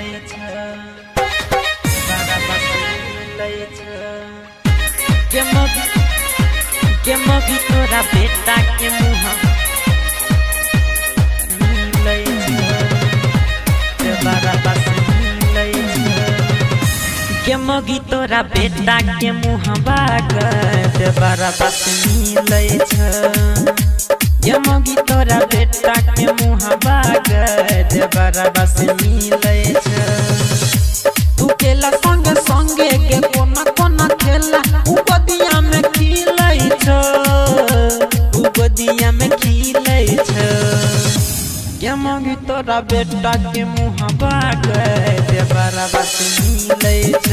मिलै छ, देवरबा से मिलै छ। गे मौगी, गे मौगी तोरा बेटा के मुँह मिलै छ, देवरबा से मिलै छ। गे मौगी तोरा बेटा के मुँहबा गे देवरबा से मिलै छ। गे मौगी तोरा बेटा के मुँहबा गे देवरबा से मिलै छ। तू खेला संगे संगे गे कोना कोना खेला, उ गोदिया में खिलै छ, उ गोदिया में खिलै छ। गे मौगी तोरा बेटा के मुँहबा गे देवरबा से मिलै छ।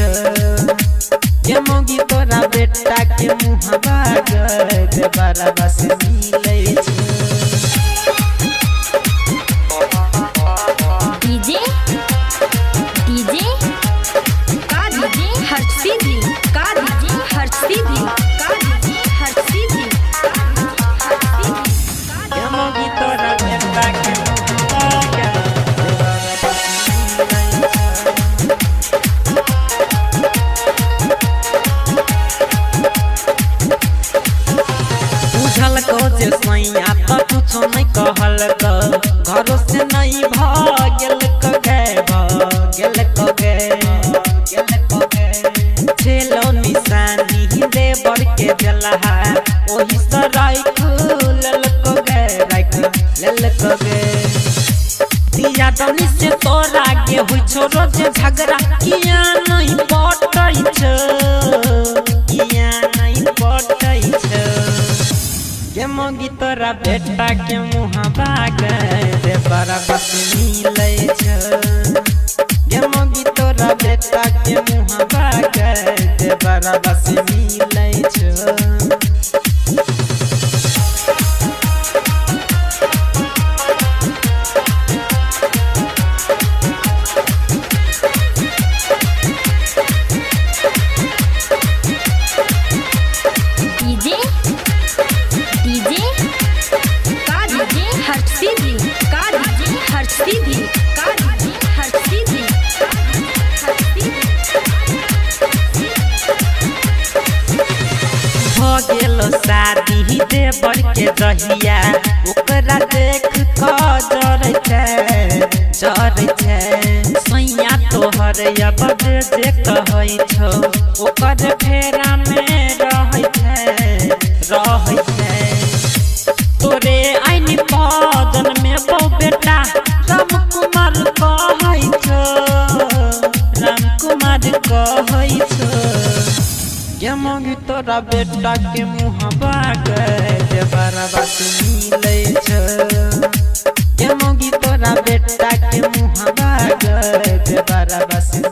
गे मौगी तोरा बेटा के मुँहबा गे देवरबा से मिलै छ। डीजे डीजे का डीजे हर्षिदी का डीजे हर्षिदी का डीजे हर्षिदी। गे मौगी तोरा बेटा के मुँहबा गे देवरबा से मिलै छ। बुझल को जे सैया त कुछो नहीं कहल क, घरो से नहीं भागल क गे, भागल क गे, छेलो निशानी देवर के जलहा, ओही से राख लेल क गे, राख लेल क गे। दिया दनी से तोरा गे होइ छौ रोज झगड़ा, किया नहीं पटै छ, किया नहीं पटै छ। गे मौगी तोरा बेटा के मुँहबा गे देवरबा से मिलै छ। गे मौगी तोरा बेटा के मुँहबा गे देवरबा से मिलै छ। डीजे डीजे का डीजे हर्षिदी का डीजे हर्षिदी का डीजे हर्षिदी। भ गेल शादी देवर के दहिया, ओकरा देख क जरै छै, जरै छै। सैया तोहर अब जे कहै छौ, ओकर फेरा में रहै छै, रहै छै। तोरे ऐनी भजन में बौ बेटा राम कुमार कहै छौ, राम कुमार कहै छौ। गे मौगी तोरा बेटा के मुँहबा गे देवरबा से मिलै छ। गे मौगी तोरा बेटा के मुँहबा गे देवरबा से